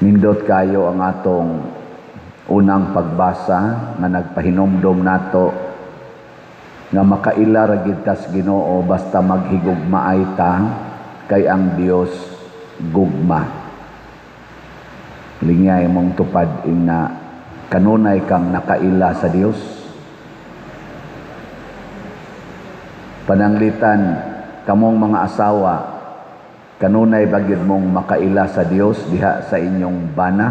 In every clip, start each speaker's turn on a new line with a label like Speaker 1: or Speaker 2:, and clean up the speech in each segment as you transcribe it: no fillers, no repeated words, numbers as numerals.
Speaker 1: Nindot kayo ang atong unang pagbasa nga nagpahinomdom nato nga makaila ra gid tas Ginoo basta maghigugmaay ta, kay ang Dios gugma. Lingyay mong tupad ing na kanunay kang nakaila sa Dios. Pananglitan kamong mga asawa, kanunay ba gyud mong makaila sa Dios diha sa inyong bana?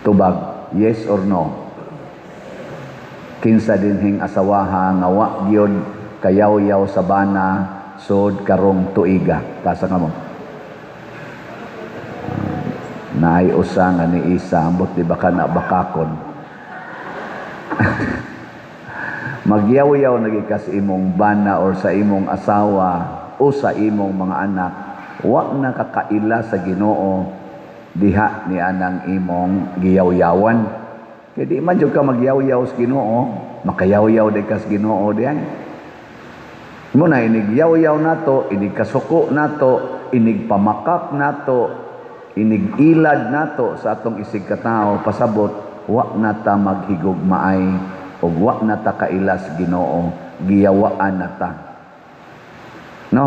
Speaker 1: Tubag, yes or no? Kinsa dinhing asawaha nga wa gyud kayaw-yaw sa bana sod karong tuiga? Tasa ka mo. Naay usa nga ni isa, ambot di ba ka na bakakon? Magyaw-yaw na gyud ka sa imong bana or sa imong asawa o sa imong mga anak, wa na kakaila sa Ginoo diha ni anang imong giyaw-yawan. Kay di man jud ka magyaw-yaw sa Ginoo, makayaw-yaw di ka sa Ginoo diay. Mo na inig yaw-yaw nato, inig kasuko nato, inig pamakak nato, inig ilad nato sa atong isig katao, pasabot wa na ta maghigugmaay ug wa na ta kaila sa Ginoo, giyawaan na ta. No?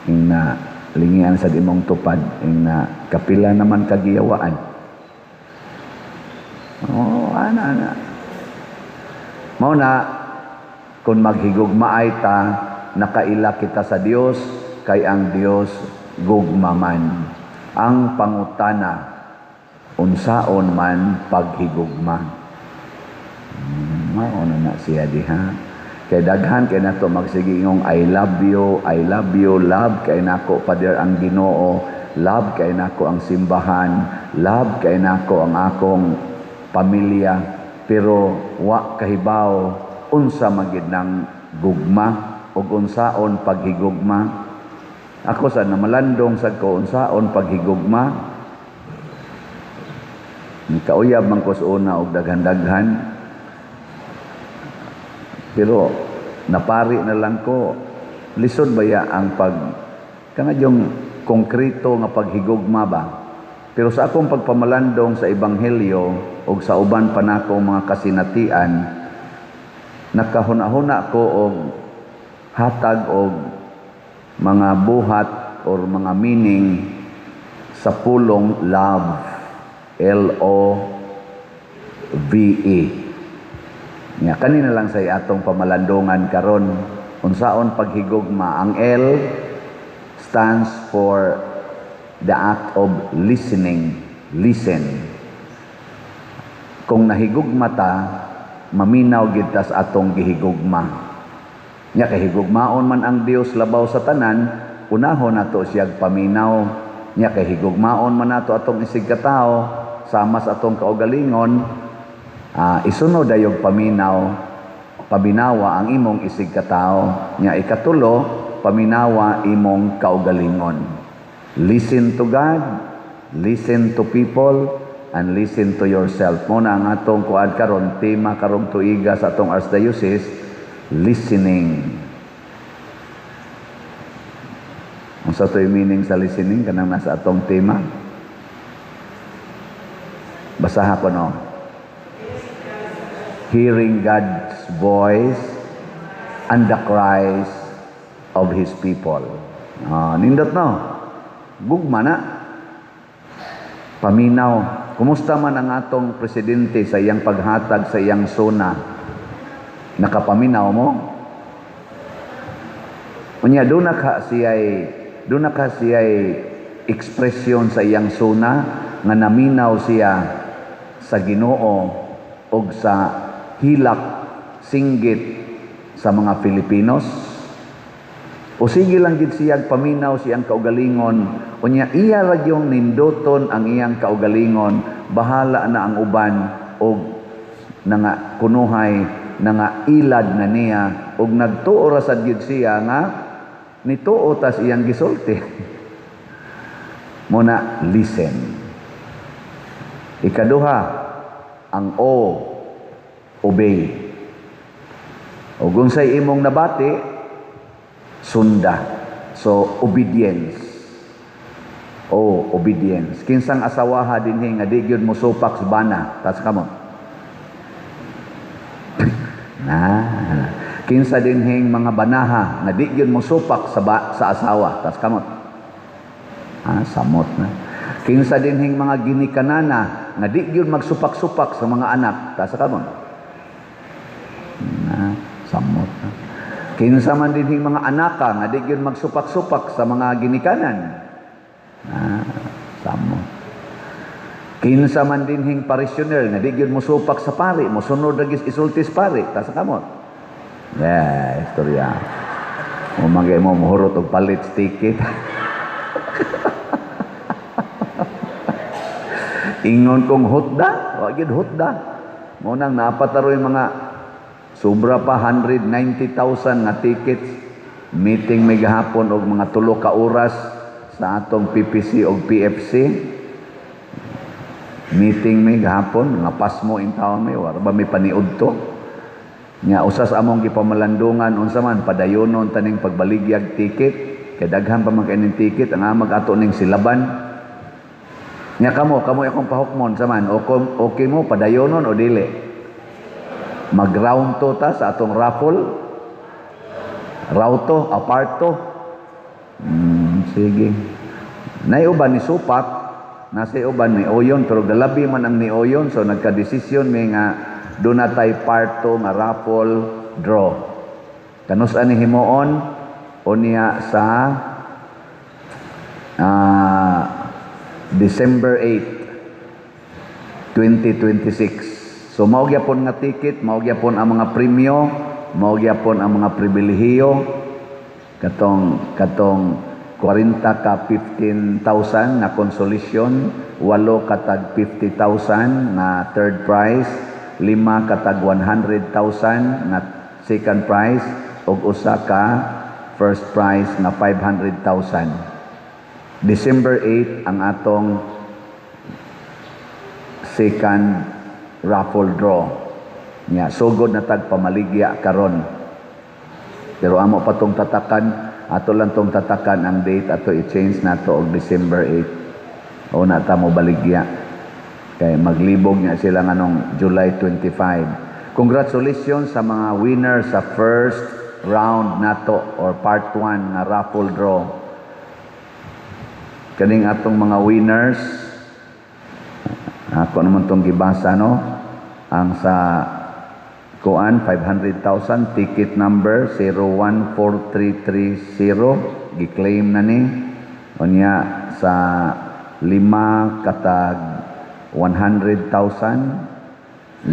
Speaker 1: Ing na lingian sa imong tupad, ing na kapila naman kagiyawaan. Oh, ana ana. Mao na kung maghigugmaay ta, nakaila kita sa Dios, kay ang Dios gugmaman. Ang pangutana, unsaon man paghigugma? Mao na na siya diha. Kay daghan kay nato magsige ingong I love you, I love you, love kay nako Father ang Ginoo, love kay nako ang simbahan, love kay nako ang akong pamilya, pero wa kahibaw unsa man gid nang gugma ug unsaon paghigugma. Ako sa namalandong sad ko unsaon paghigugma. Nikauyab man ko sa una og daghan-daghan, pero napari na lang ko. Lisod baya ang pag kanadyong konkreto nga paghigugma ba? Pero sa akong pagpamalandong sa ebanghelyo og sa uban pa nako mga kasinatian, nakahuna-huna ko og hatag og mga buhat or mga meaning sa pulong love, L-O-V-E. Nga kanina lang sa atong pamalandungan karon, unsaon paghigugma. Ang L stands for the act of listening. Listen. Kung nahigugma ta, maminaw gid ta sa atong gihigugma. Nya kay higugmaon man ang Dios labaw sa tanan, unahon nato siyag paminaw. Nya kay higugmaon man nato atong isig katawo, sama sa atong kaugalingon, isunod dayog paminaw, paminawa ang imong isig katawo. Nya ikatulo, paminawa imong kaugalingon. Listen to God, listen to people, and listen to yourself. Muna ang atong kuan karon, tema karong tuiga sa atong Archdiocese, listening. Unsa to'y meaning sa listening kanang nasa atong tema? Basaha ko, no? Hearing God's voice and the cries of His people. Nindot, no? Gugma na. Paminaw. Kumusta man ang atong presidente sa iyang paghatag sa iyang SONA? Nakapaminaw mo? Unya, doon na ka siya'y ekspresyon sa iyang SONA nga naminaw siya sa Ginoo og sa hilak singgit sa mga Filipinos. O sige lang gid siyag paminaw siyang kaugalingon, unya iya ra gyud ninduton ang iyang kaugalingon, bahala na ang uban og nanga kunuhay nanga ilad na niya, og nagtuo ra sad gyud siya nga nituo tas iyang gisulti. Muna listen. Ikaduha, ang O, obey. O kung sa'y imong nabati, sunda. So obedience. Oh, obedience. Kinsang asawaha dinhi nga di gyud mosupak sa bana? Taas kamot. Na. Kinsa dinhing mga banaha nga di gyud mosupak sa asawa? Taas kamot. Ah, samot na. Kinsa dinhing mga ginikanana nga di gyud magsupak-supak sa mga anak? Taas kamot. Na, samot na. Kinsa man dinhing mga anaka nga di gyud magsupak-supak sa mga ginikanan? Na, samot. Kinsa man dinhing parishioner nga di gyud mosupak sa pari, mosunod ra gyud isulti sa pari? Taas kamot. Yeah, istorya. Mo magay mo mohurot og palit ticket. Ingon kong hutda, wa gyud hutda. Mo nang napataroy mga sobra pa 190,000 nga tickets. Meeting may gahapon og mga 3 ka oras sa atong PPC og PFC. Meeting may gahapon, nga pasmo in town may, wala ba may paniud to? Nya usas among gipamalandungan unsa man padayonon taning pagbaligyag ticket, kay daghan pa man kay ning ticket ang amag ato ning silaban. Nya kamo, kamo akong pahukmon sa man, okay mo padayonon o dili? Mag-round to ta sa atong raffle. Rauto, aparto. Sige. Nay uban ni supak, nasa uban ni oyon, pero galabi man ang ni oyon, so nagkadesisyon mi nga doon na tay parto nga raffle draw. Kanus ani himuon o niya sa December 8, 2026. So mao gyapon nga ticket, mao gyapon ang mga premyo, mao gyapon ang mga pribilehiyo, katong 40 ka 15,000 na consolation, 8 ka tag 50,000 na third prize, 5 ka tag 100,000 na second prize, ug usa ka first prize na 500,000. December 8 ang atong second raffle draw. Nya sugod na tag pamaligya karon. Pero amo pa tong tatakan, ato lang tong tatakan ang date ato i-change nato og December 8. O na ta mo baligya. Kay maglibog nya sila nganong July 25. Congratulations sa mga winner sa first round nato or part 1 nga raffle draw. Kaning atong mga winners, ako naman tong gibasa, no? Ang sa kuan 500,000, ticket number 014330, gi-claim na ni. Unya sa 5 katag 100,000,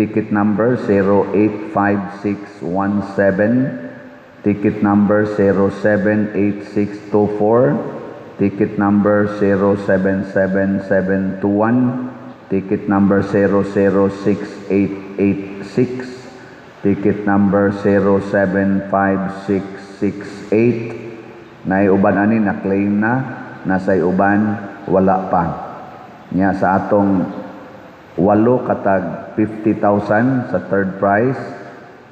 Speaker 1: ticket number 085617, ticket number 078624, ticket number 077721, ticket number 006886, ticket number 075668. Naiuban ani na claim na, nasa uban wala pa. Nya sa atong 8 katag 50,000 sa third prize,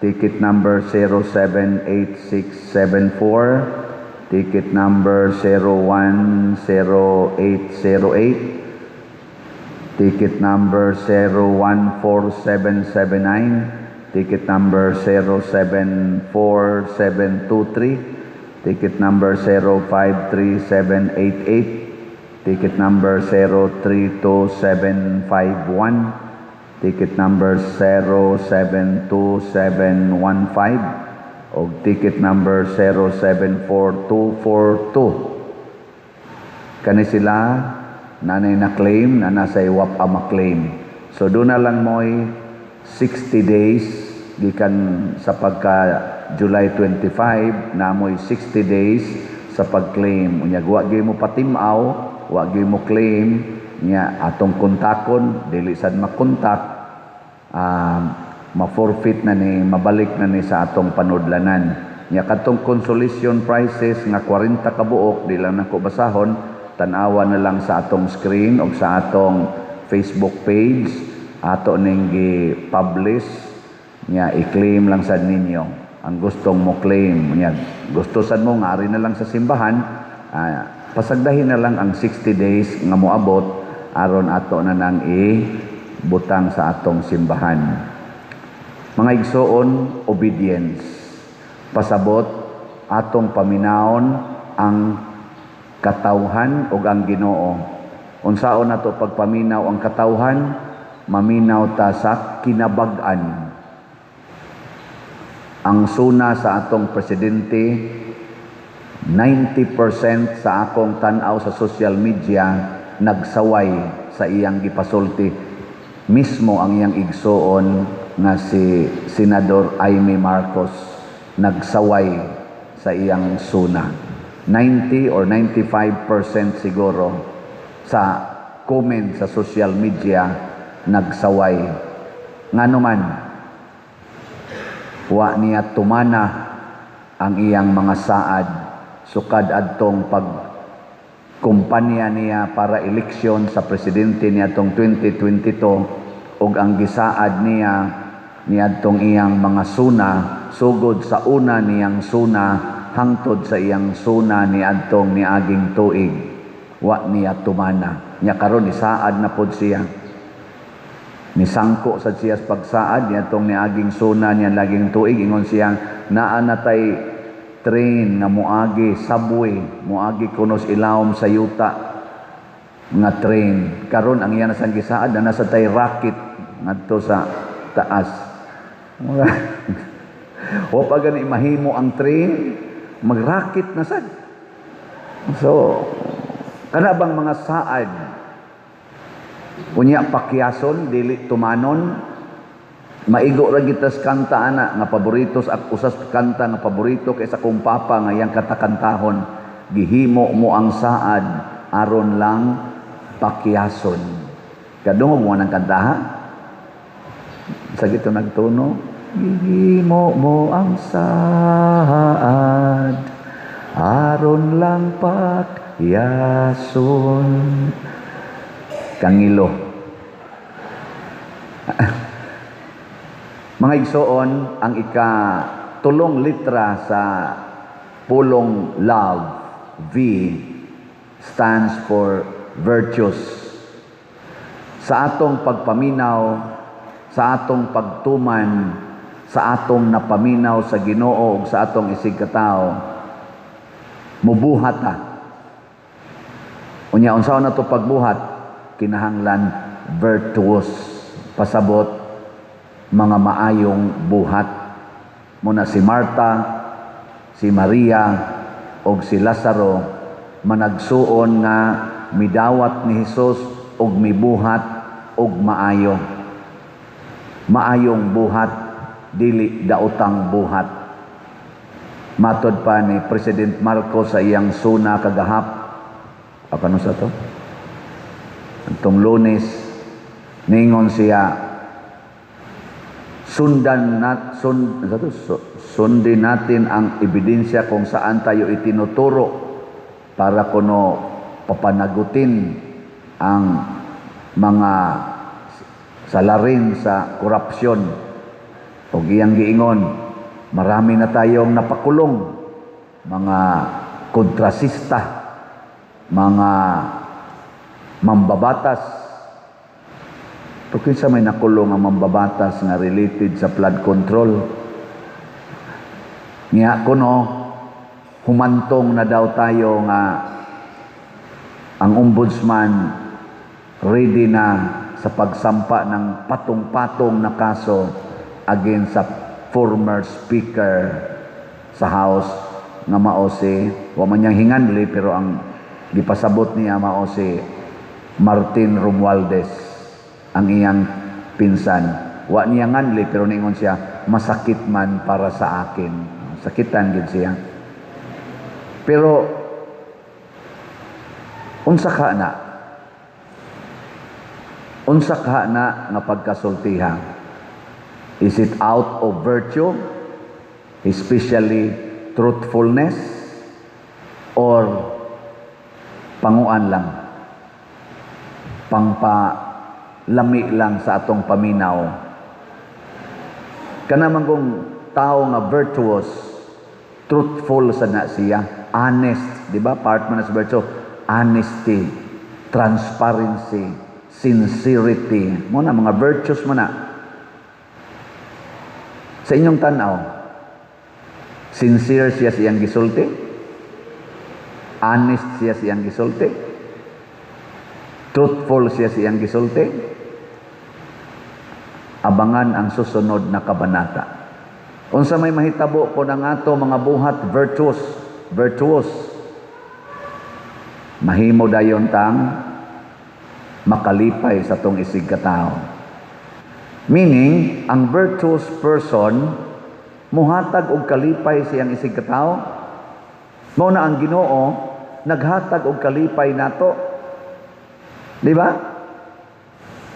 Speaker 1: ticket number 078674, ticket number 010808, ticket number 014779, ticket number 074723, ticket number 053788, ticket number 032751, ticket number 072715, og ticket number 074242. Kani sila nanay na claim na nasa iwap ang ma-claim. So doon na lang mo'y 60 days gikan sa pagka July 25 na mo'y 60 days sa pag-claim. Unya wa gyud mo patimaw, wa gyud mo claim nya atong kontakon dili sad makontak, ma-forfeit na ni, mabalik na ni sa atong panudlanan. Nya katong consolation prizes nga 40 ka buok, di lang nako basahon, tan-awa na lang sa atong screen o sa atong Facebook page ato ning gi-publish, nya i-claim lang sad ninyo. Ang gustong mo claim niya, gusto sad mo nga ari na lang sa simbahan, pasagdahin na lang ang 60 days nga moabot aron ato na nang i-butang sa atong simbahan. Mga igsoon, obedience. Pasabot, atong paminawon ang katawhan ug ang Ginoo. Unsaon nato pagpaminaw ang katawhan? Maminaw ta sa kinabag-an. Ang suna sa atong presidente, 90% sa akong tan-aw sa social media nagsaway sa iyang gipasulti. Mismo ang iyang igsoon nga si Senador Imee Marcos nagsaway sa iyang suna. 90 or 95% siguro sa comment sa social media nagsaway. Ngano man, wa niya tumana ang iyang mga saad sukad adtong pag kumpanya niya para eleksyon sa presidente niadtong 2022 ug ang gisaad niya niadtong iyang mga suna, sugod sa una niyang suna hangtod sa iyang suna niadtong niaging tuig, wa niya tumana. Nya karon isaad na pod siya, nisangko sad siya sa pagsaad niadtong niaging suna niya laging tuig. Ingon siya, naa na tay train nga moagi, subway, moagi kuno sa ilawom sa yuta nga train. Karon ang iya na sang gisaad na nasa tay rocket ngadto sa taas. Wa pa gani mahimo ang train, mag-rocket na sad. So kana bang mga saad, unya pakyason, dili tumanon? Maigo ra kita sa kanta ana nga paborito sa usas kanta nga paborito kay sa akong papa nga iyang katakantahon, "Gihimo mo ang saad aron lang pakyason." Kadungog mo nang kanta, ha? Sa gito nagtuno, "Gihimo mo ang saad aron lang pakyason." Kangilo. Mga igsoon, ang ika tulong litra sa pulong love, V, stands for virtues. Sa atong pagpaminaw, sa atong pagtuman, sa atong napaminaw sa Ginoo ug sa atong isigkatao, mubuhat ta. Unya unsaon na to pagbuhat? Kinahanglan virtuous. Pasabot, mga maayong buhat. Muna si Marta, si Maria og si Lazaro managsuon nga midawat ni Hesus og mibuhat og maayo. Maayong buhat, dili daotang buhat. Matod pa ni President Marcos sa iyang suna kagahap, o kano sa to? Atong Lunes, ningon siya, sundan nat sun, sa to, sundin natin ang ebidensya kung saan tayo itinuturo para kuno papanagutin ang mga salarin sa korupsyon. O iyang giingon, marami na tayong napakulong, mga kontrasista, mga mambabatas. Pero kinsa may nakulong ang mambabatas nga related sa flood control? Nga kuno, humantong na daw tayo nga ang ombudsman ready na sa pagsampa ng patong-patong na kaso against sa former speaker sa House nga mao si, wa man niyang hinganli, pero ang gipasabot niya mao si Martin Romualdez, ang iyang pinsan. Wa niya nganli, pero ningon siya, "Masakit man para sa akin." Sakitan gid siya. Pero unsa ka na? Unsa ka na nga pagkasultiha? Is it out of virtue? Especially truthfulness? Or panguan lang? Pangpalami lang sa atong paminaw? Kana man kung tao nga virtuous, truthful sa na siya, honest, di ba? Part man sa virtue, honesty, transparency, sincerity. Mao na mga virtues mo na. Sa inyong tanaw, sincere siya siyang gisulti? Honest siya siyang gisulti? Truthful siya siyang gisulti? Abangan ang susunod na kabanata. Unsa may mahitabo kung ang ato mga buhat virtuous, virtuous, mahimo dayon tang makalipay sa tong isig katao. Meaning, ang virtuous person muhatag og kalipay siyang isig katao. Mao na ang Ginoo naghatag og kalipay nato. Di ba?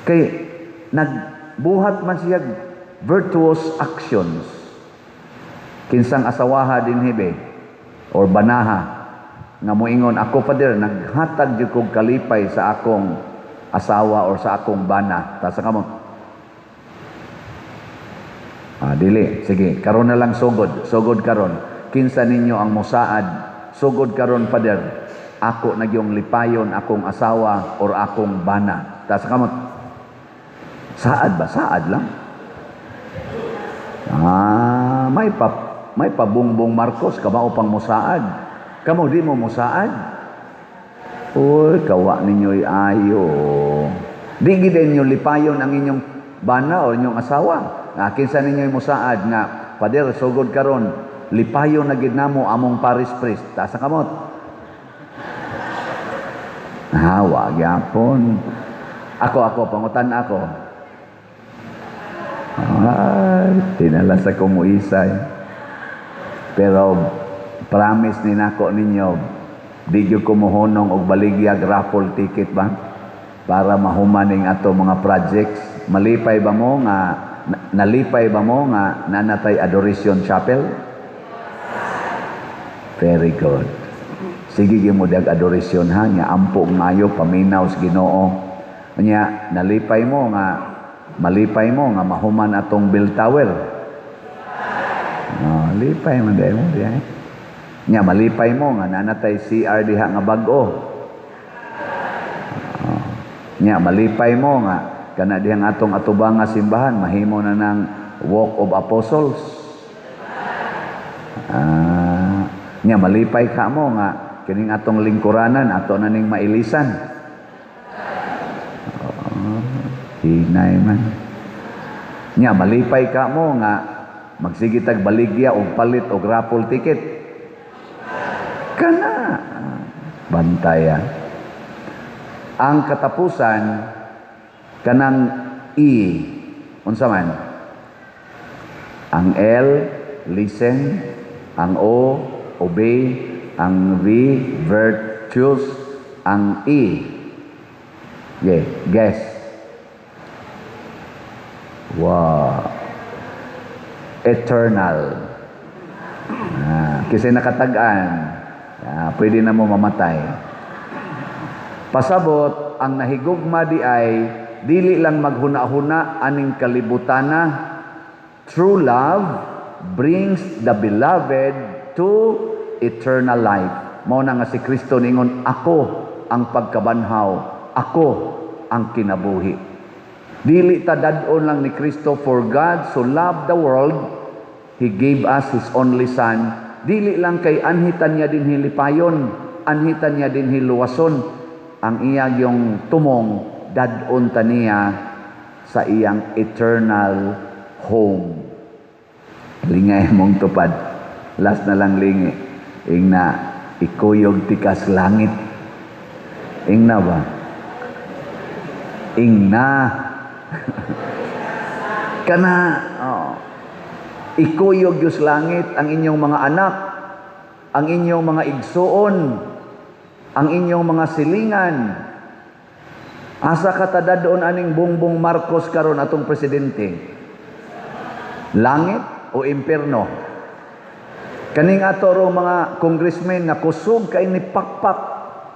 Speaker 1: Kay nagbuhat man siya virtuous actions. Kinsang asawaha dinhi be or banaha nga moingon, "Ako, Father, naghatag jud kog kalipay sa akong asawa or sa akong bana"? Taas kamot. Ah, dili. Sige, karon na lang sugod. Sugod karon. Kinsa ninyo ang musaad? "Sugod karon, Father. Ako na gyung lipayon akong asawa or akong bana." Taas kamot. Saad ba? Saad lang. Ah, may pa Bongbong Marcos kamao pang musaad. Kamo, di mo musaad. Uy, kawa ninyo'y ayo. Di gid ninyo lipayon ang inyong bana o inyong asawa. Nga kinsa ninyo'y musaad nga, "Father, sugod karon, lipayon na gid namo among parish priest"? Taas ang kamot. Ah, wa gyapon. Ako, ako, pangutan ako. Ay, tinala sa kumuisay. Pero promise ni nako ninyo, di gyud ko mohonong og baligyag raffle ticket ba? Para mahuman ning ato mga projects. Malipay ba mo nga nalipay ba mo nga nanatay Adoration Chapel? Very good. Sige gyud mo dag adoration ha, nya ampo ngayo, paminaw sa Ginoo. Nya nalipay mo nga malipay mo nga mahuman atong bell tower? Oh, lipay man dahil mo diay. Nya malipay mo nga nanatay CR diha nga bag-o? Oh. Nya malipay mo nga kana dihang atong atubang nga simbahan mahimo na ng Walk of Apostles? Ah, nya malipay ka mo nga kining atong lingkuranan ato na ning mailisan? Oh, hinay man. Nya malipay ka mo nga magsige tag baligya og palit og raffle ticket? Kana bantaya. Ang katapusan, kanang E, unsa man? Ang L, listen, ang O, obey, ang V, virtuous, ang E. Yeah, guess. Wow. Eternal. Ah, kasi nakatag-an, ah, pwede na mo mamatay. Pasabot, ang nahigugma di ay dili lang maghuna-huna aning kalibutana. True love brings the beloved to eternal life. Mao na nga si Kristo ningon, "Ako ang pagkabanhaw, ako ang kinabuhi." Dili ta dad-on lang ni Kristo, for God so loved the world, He gave us His only Son. Dili lang kay anhitan niya din hilipayon, anhitan niya din hiluwason. Ang iya yung tumong dad-on ta niya sa iyang eternal home. Lingay mong tupad. Last na lang lingi. Ingna, ikuyog tikas langit. Ingna ba? Ingna. Kana, oh, ikuyog Diyos langit ang inyong mga anak, ang inyong mga igsuon, ang inyong mga silingan. Asa ka ta dad-on aning Bongbong Marcos karon, atong presidente? Langit o impierno? Kaning ato ro mga congressmen nga kusog kay ni pakpak.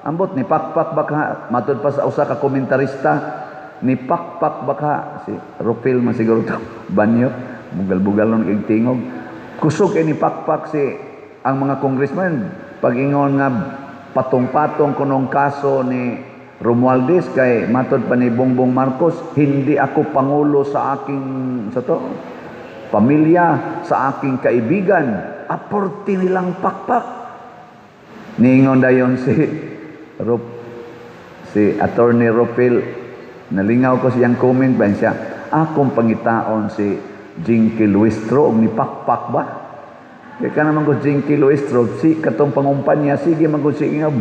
Speaker 1: Ambot ni pakpak baka matud pa sa usa ka komentarista, ni pakpak baka si Rufil man siguro to banyo, bugal-bugal nun kay tingog. Kusog ini pakpak si ang mga congressman pag-ingon nga patong-patong kunong kaso ni Romualdez kay matod pa ni Bongbong Marcos, "Hindi ako pangulo sa aking sa to pamilya, sa aking kaibigan." Aporti nilang pakpak. Niingon dayon si Rop, si Attorney Ropil, nalingaw ko siyang comment ba siya, akong pangitaon si Jinky Luistro og ni pakpak ba? Kaya ka naman ko Jinky Luistro, si katong pangumpanya, sige man ko sige nga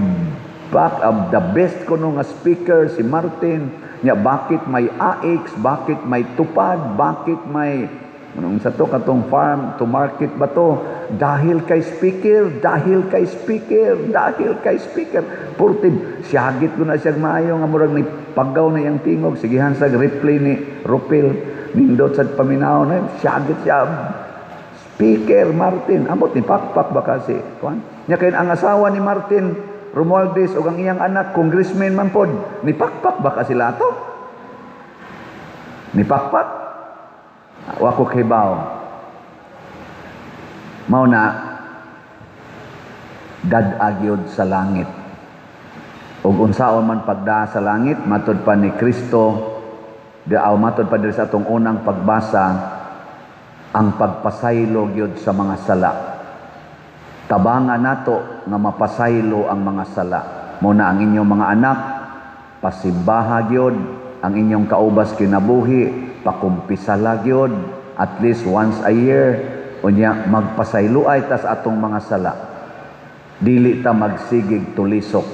Speaker 1: back up the best ko nga speaker si Martin nya. Bakit may AX, bakit may tupad, bakit may anong sa to, katong farm to market ba to? Dahil kay speaker, dahil kay speaker, dahil kay speaker. Purti siyagit ko na siya maayo nga murag ni paggaw na iyang tingog. Sigihan sa replay ni Rupil, nindot sa paminaw na siyagit siya Speaker Martin. Amot ni pakpak ba kasi kuan nya kay ang asawa ni Martin Romualdez ug ang iyang anak congressman man pod, ni pakpak ba ka sila ato? Ni pakpak? Wa ko kibaw. Mao na dad-a gyud sa langit. Ug unsaon man pagdaa sa langit, matod pa ni Kristo, di aw matod pa diri sa atong unang pagbasa, ang pagpasaylo gyud sa mga sala. Tabanga nato nga mapasaylo ang mga sala. Mao na ang inyong mga anak, pasimbaha gyud, ang inyong kaubas kinabuhi, pakumpisala gyud at least once a year. Unya magpasayloay ta sa atong mga sala. Dili ta magsigig tulisok.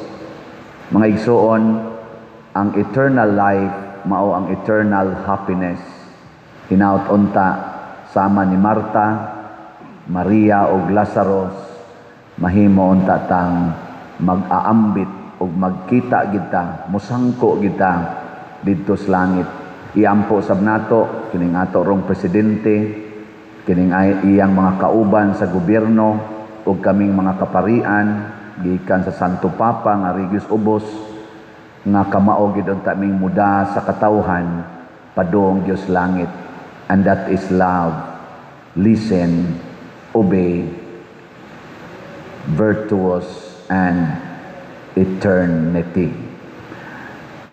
Speaker 1: Mga igsoon, ang eternal life mao ang eternal happiness. Hinaut unta sama ni Marta, Maria ug Lazarus, mahimo unta tang mag-aambit ug magkita kita, musangko kita didto sa langit. Iampo sab nato kining ato rong presidente, kining iyang mga kauban sa gobyerno ug kaming mga kaparian gikan sa Santo Papa nga Regius Ubos nga kamao gid unta ming muda sa katawhan padung Dios langit. And that is love, listen, obey, virtuous and eternity.